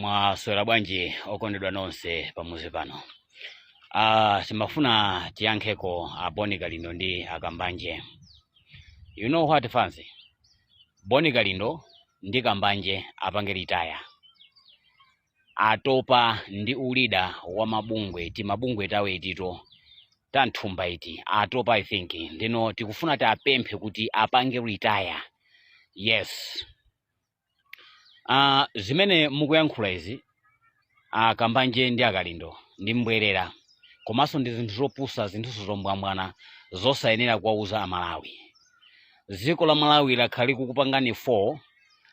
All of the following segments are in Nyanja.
Mwaswera bwanji okondedwa nonse pamuzi pano? Timafuna tiyankheko a Boni Kalindo ndi akambanje. You know what, fans? Boni Kalindo ndi Kambanje apange retire. Atopa ndi ulida wa mabungwe, timabungwe tawo itito tanthumba iti, atopa. I think ndino tikufuna tiapemphe kuti apange retire. Yes. Zimene mukuyankhula izi, akambanje ndi akalindo, ndi mbwerera komanso ndi zinthu zopusa, zinthuso zombwambwana zosayenera kuwauza Amalawi. Dziko la Malawi lakhala likukupangani 4,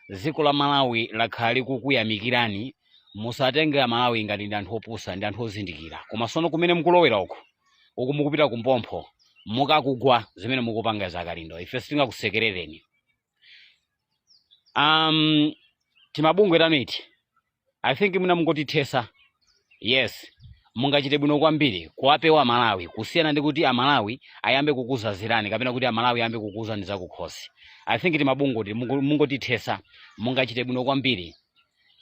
dziko la Malawi lakhala likukuyamikirani. Musatenge Amalawi ngati ndi anthu opusa, ndi anthu ozindikira. Koma sono kumene mukulowera uku, uku mukupita kumpompho, mukakugwa. Zimene mukupanga za akalindo, ife sitingakusekerereni. Timabungwe tanu iti, I think muna mungotithesa. Yes, mungachite bwino kwambiri kuwapewa Amalawi kusiyana ndi kuti Amalawi ayambe kukuzazirani kapena kuti Amalawi ayambe kukuuzani zakukhosi. I think timabungwe kuti mungotithesa, mungachite bwino kwambiri,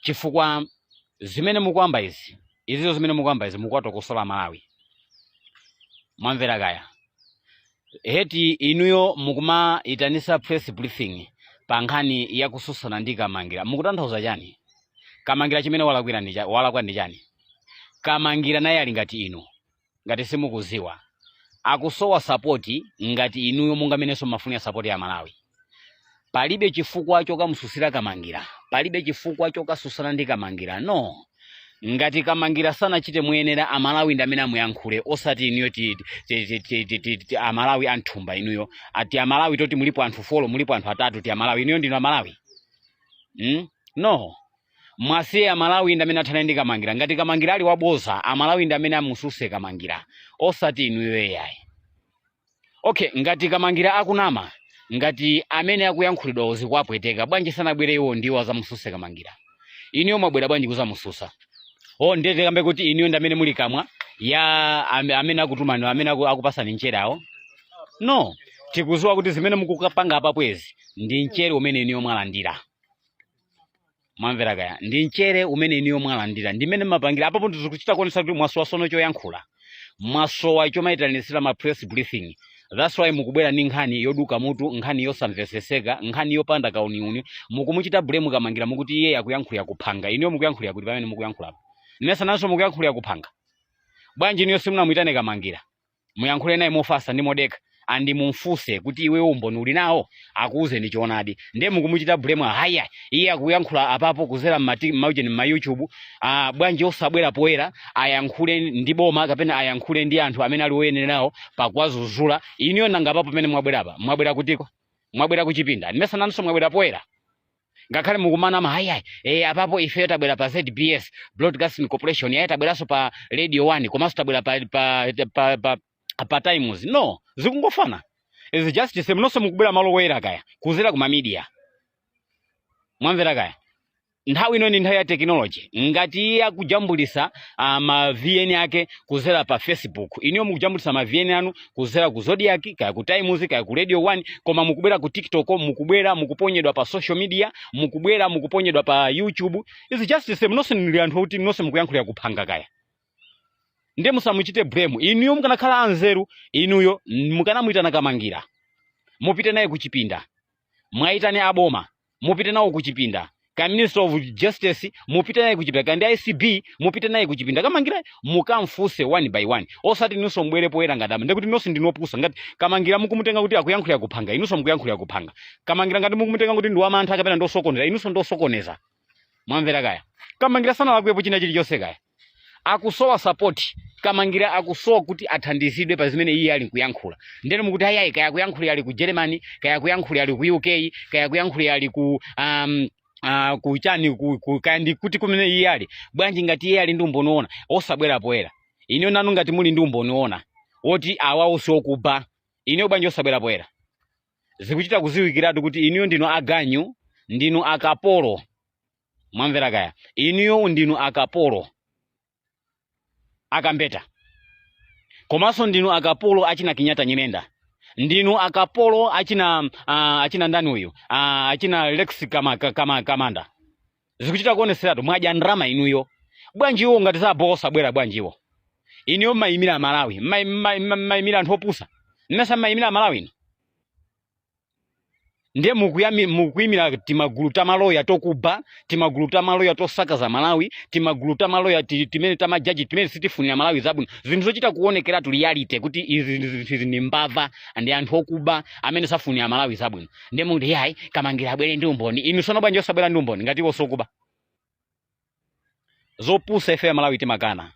chifukwa zimene mukuyamba izi, izizo zimene mukuyamba izi, mukuwatokosola Amalawi. Mwamvera kaya heti? Inuyo mukumayitanisa press briefing pa nkhani yakususana ndi Kamangira, mukutanthauza chani? Kamangira chimene walakwira ndi walakwa ndi chani? Kamangira naye ali ngati inu. Ngati simukuziwa, akusowa support ngati inuyo mungamenenso mafunira support ya Malawi. Palibe chifukwa chokamususira Kamangira, palibe chifukwa chokasusana ndi Kamangira, no. Ngati Kamangira sanachite muyenera, Amalawi ndi amene amuyankhule, osati inuyo. Ti Amalawi anthumba inuyo, ati Amalawi toti mulipo anthu 4, mulipo anthu atatu, ti Amalawi. Inuyo ndinu Amalawi? No, mwasiye Amalawi ndi amene athane ndi Kamangira. Ngati Kamangira ali waboza, Amalawi ndi amene amususe Kamangira, osati inuyo yayi. Okay, ngati Kamangira akunama, ngati amene akuyankhulidwa zikuwapweteka, bwanji sanabwere iwo ndiwo azamususe Kamangira? Inuyo mwabwera bwanji kuzamususa? O, ndiye tikambe kuti inuyo ndi amene muli kamwa ya amene akutumani, amene akupasani mchere awo? No, tikuziwa kuti zimene mukukapanga apapwezi ndi mchere umene inuyo mwalandira. Mwamvera kaya? Ndi mchere umene inuyo mwalandira, ndimene mapangira apapo. Ndikuchita kuonesa kuti mwasowa sono choyankhula, mwasowa chomayitanisira ma press briefing. That's why mukubwera ndi nkhani yoduka mutu, nkhani yosamveseseka, nkhani yopanda kauniuni. Mukumuchita blame Kamangira, mukuti iye akuyankhulira kuphanga. Inuyo mukuyankhulira kuti pamene mukuyankhulapo? Mmesa nanso mukuyankhulira kuphanga? Bwanji inuyo simunamuyitane Kamangira, muyankhule naye mofasa ndi modekha andi mumfunse kuti iwe umboni uli nawo? Akuuze ndi choonadi. Ndiye mukumuchita blame, haya, iye akuyankhula apapo kuzera mmaucheni, mma YouTube. Bwanji osabwera poyera ayankhule ndi boma kapena ayankhule ndi anthu amene ali oyenerawo pakuwazuzula? Inuyo nanga apapo pamene mwabwera apa, mwabwera kutiko? Mwabwera kuchipinda? Mmesa nanso mwabwera poyera? Ngakhale mukumanama, hayi, apapo ifeyo tabwera pa ZBS Broadcasting Corporation, yayi, tabweranso pa Radio 1, komanso tabwera pa Times. No, zikungofana, is just the same. Nonse mukubwera malo woyera kaya kuzera kuma media. Mwamvera kaya? Nthawi ino ndi nthawi ya technology. Ngati iye akujambulisa ma VN ake kuzera pa Facebook, inuyo mukujambulisa ma VN anu kuzera ku Zodiak, kaya ku Times, kaya ku Radio 1, koma mukubwera ku TikTok, mukubwera mukuponyedwa pa social media, mukubwera mukuponyedwa pa YouTube. Is just the same. Nonse ndili anthu kuti nonse mukuyankhulira kuphanga kaya. Ndiye musamuchite blame. Inuyo mukanakhala anzeru, inuyo mukanamuyitana Kamangira, mupite naye kuchipinda, mwayitane aboma, mupite nawo kuchipinda, ka Minister of Justice mupite naye kuchipinda, ka ndi ICB mupite naye kuchipinda Kamangira, mukamfunse one by one, osati inunso mbwere poyera ngati ama. Ndekuti nonse ndinopusa. Ngati Kamangira mukumutenga kuti akuyankhulira kuphanga, inunso mukuyankhulira kuphanga. Kamangira ngati mukumutenga kuti ndi wamantha kapena ndiosokoneza, inunso ndiosokoneza. Mwamvera kaya? Kamangira sanalakwepo china chilichonse kaya. Akusowa support Kamangira, akusowa kuti athandizidwe pa zimene iye ali nkuyankhula. Ndeno mukuti ayayi, kaya kuyankhulira ali ku Germany, kaya kuyankhulira ali ku UK, kaya kuyankhulira ali ku chani, kaya ndi kuti kumene iye ali. Bwanji ngati iye ali ndi umboni woona osabwera poyera? Ine nanu ngati muli ndi umboni woona woti awawo si okuba, ine bwanji osabwera poyera? Zikuchita kuziwikiratu kuti inuyo ndinu aganyu, ndinu akapolo. Mwamvera kaya? Inuyo ndinu akapolo akambeta, komanso ndinu akapolo achina Kinyata Nyirenda, ndinu akapolo achina ndani uyu, achina Lex Kamanda. Zikuchita kuoneseratu mwadya ndalama inuyo. Bwanji iwo ngati zabhowa osabwera bwanji iwo? Inuyo mmayimira Amalawi, mmayimira anthu opusa. Mmesa mmayimira Amalawi inu? Ndiye mukuyimira timagulu tamaloya tokuba, timagulu tamaloya tosakaza Malawi, timagulu tamaloya timene tamajaji timene sitifunira Malawi zabwino. Zinthu zochita kuonekeratu reality kuti izi zinthu izi ndi mbava ndi anthu okuba amene safunira Malawi zabwino. Ndiye mukuti yayi Kamangira abwere ndi umboni. Inu sono bwanji osabwera ndi umboni ngati iwo sokuba? Zopusa ife Amalawi timakana.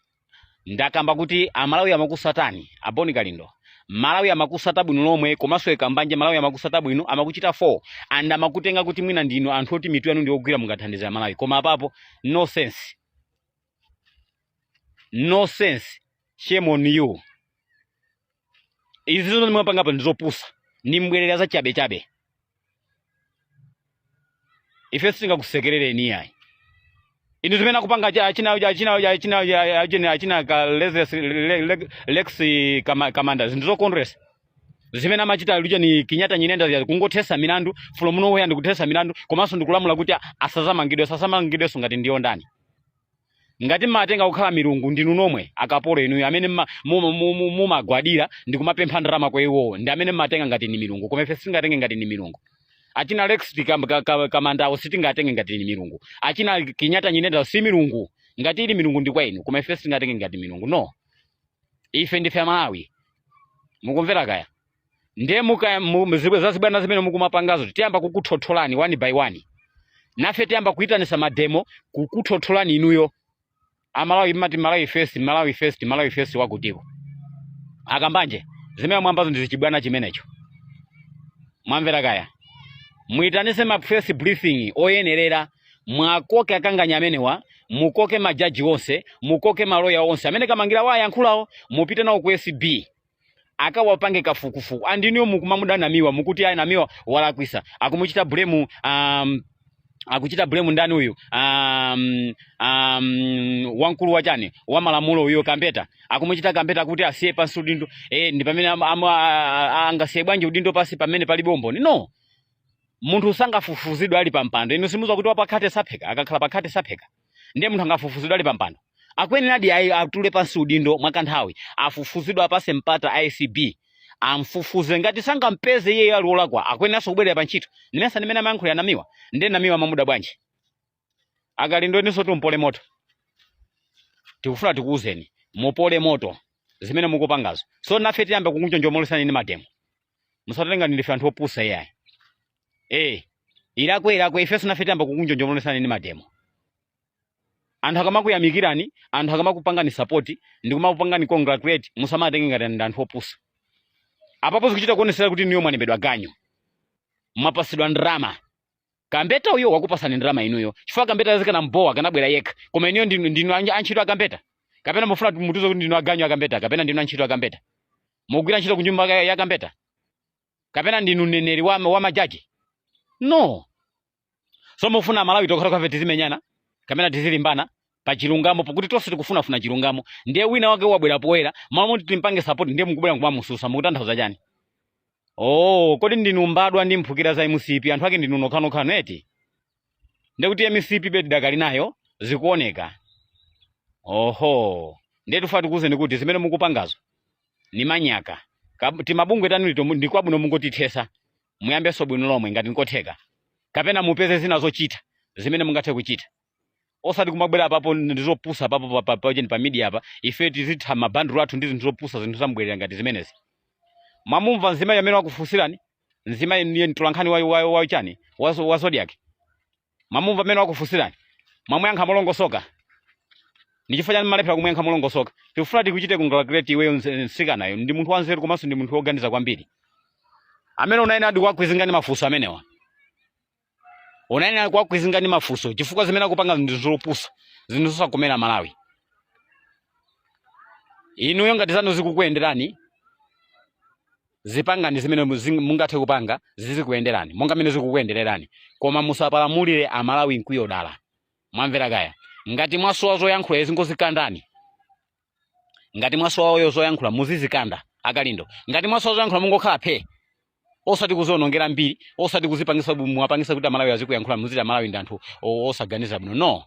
Ndakamba kuti Amalawi amakusatani, a Bon Kalindo. Malawi amakusata bwino lomwe komanso a Kambanje Malawi amakusata bwino, amakuchita 4 and amakutenga kuti mwina ndinu anthu oti mitu yanu ndi yogwira mungathandize Amalawi. Koma apapo no sense. No sense. Shame on you. Izi zomwe mwapangapa ndi zopusa. Ndi mbwerera za chabe chabe. Ife sitingakusekerereni iyayi. Inu zimene akupanga achina achina achina achina achina ka Lex Kamanda zinthu zokondweresa. Zimene amachita luja ni Kinyata Nyirenda ya kungothesa milandu from nowhere ndi kuthesa milandu komanso ndikulamula kuti asazamangidwe asazamangidwenso ngati ndiyo ndani. Ngati mmatenga kukhala milungu ndinu nomwe akapolo inuyo amene mumagwadira ndi kumapempha ndalama kwa iwowo ndi amene mmatenga ngati ni milungu koma ife sitingatenge ngati ni milungu. Achina Lex Kamandawo sitingatenge ngati ni milungu. Achina Kinyata Nyirenda si milungu. Ngati ili milungu ndi kwa inu koma ife sitingatenge ngati milungu no. Ife ndife Amalawi. Mukumvera kaya? Ndiye muka zazibwana zimene mukumapangazo tiyamba kukuthotholani one by one. Nafe tiyamba kuyitanisa mademo kukuthotholani inuyo. Amalawi mmati Malawi first, Malawi first, Malawi first wakutiko. Akambanje zimene mwambazo ndi chibwana chimenecho. Mwamvera kaya? Muyitanise ma press briefing oyenerera mwakoke akanganya amenewa mukoke majaji onse mukoke maloya onse amene Kamangira wayankhulawo mupite nawo ku ACB akawapange kafukufuku and inuyo mukumamuda Namiwa mukuti ayi Namiwa walakwisa akumuchita blame akuchita blame ndani uyu wamkulu wachani wa malamulo uyo Kambeta akumuchita Kambeta kuti asiye pansi udindo ndi pamene angasiye bwanji udindo pansi pamene palibe umboni no munthu sangafufuzidwe ali pampando inu simuziwa kuti wapakhate sapheka akakhala pakhate sapheka ndiye munthu angafufuzidwe ali pampando akuyeneradi ayi atule pansi udindo mwakanthawi afufuzidwe apase mpata ACB amfufuze ngati sangampeze iyeyo ali wolakwa akuyeneranso kubwerera pa ntchito ndimesa ndimene amayankhulira Namiwa ndiye Namiwa amamuda bwanji akalindo inunso tumpole moto tikufuna tikuwuzeni mupole moto zimene mukupangazo so nafe tiyamba kukunjonjomolesani ndi mademo musatenga ndife anthu opusa iyayi ilakwe ilakwe ifenso nafe tiyamba kukunjonjomolesani ndi mademo anthu akamakuyamikirani anthu akamakupangani support ndikumakupangani congratulate musamatenge ngati ndi anthu opusa apapo zikuchita kuonesera kuti inuyo mwalembedwa ganyu mwapasidwa ndalama Kambeta uyo wakupasani ndalama inuyo chifukwa Kambeta zikanambowa akanabwera yekha koma inuyo ndinu antchito akambeta kapena mufuna mutiuze kuti ndinu aganyu akambeta kapena ndinu antchito akambeta mugwira ntchito ku nyumba ya Kambeta kapena ndinu mneneri wa majaji no so mufuna Amalawi tokhatokhafe tizimenyana kapena tizilimbana pa chilungamo pakuti tonse tikufunafuna chilungamo ndiye wina wake wabwera poyera malo moti timpange support ndiye mukubwera nkumamususa mukutanthauza chani oh kodi ndinu mbadwa ndi mphukira za MCP anthu ake ndinu nokhanokha eti ndiye kuti MCP be tidakali nayo zikuoneka oho ndiye tifuna tikuwuzeni kuti zimene mukupangazo ni manyaka timabungwe tanu lito ndi kwabwino mungotithesa muyambenso bwino lomwe ngati nkotheka kapena mupeze zina zochita zimene mungathe kuchita osati kumabwera apapo ndizopusa apapo pa media apa ife tizitha mabhandulo athu ndi zinthu zopusa zinthu zambwerera ngati zimenezi mwamumva mzimayi amene wakufunsirani mzimayi ndiye mtolankhani wa chani wa Zodiak mwamumva amene wakufunsirani mwamuyankha molongosoka ndi chifukwa chani malephera kumuyankha molongosoka tikufuna tikuchite congratulate iweyo mtsikanayo ndi munthu wanzeru komanso ndi munthu woganiza kwambiri amene unayenera kuwakwizinga ndi mafunso amenewa unayenera kuwakwizinga ndi mafunso chifukwa zimene akupanga ndi zopusa zinthu zosakomera Malawi inuyo ngati zanu zikukuyenderani zipangani zimene mungathe kupanga zizikuyenderani monga mmene zikukuyendererani koma musapalamulire Amalawi mkwiyo dala mwamvera kaya ngati mwasowa zoyankhula izingozikandani ngati mwasowa oyo zoyankhula muzizikanda akalindo ngati mwasowa zoyankhula mungokhala phe. Osati kuzionongera mbiri, osati kuzipangisa, muwapangisa kuti Amalawi azikuyankhula, muziti Amalawi ndi anthu osaganiza bwino. No.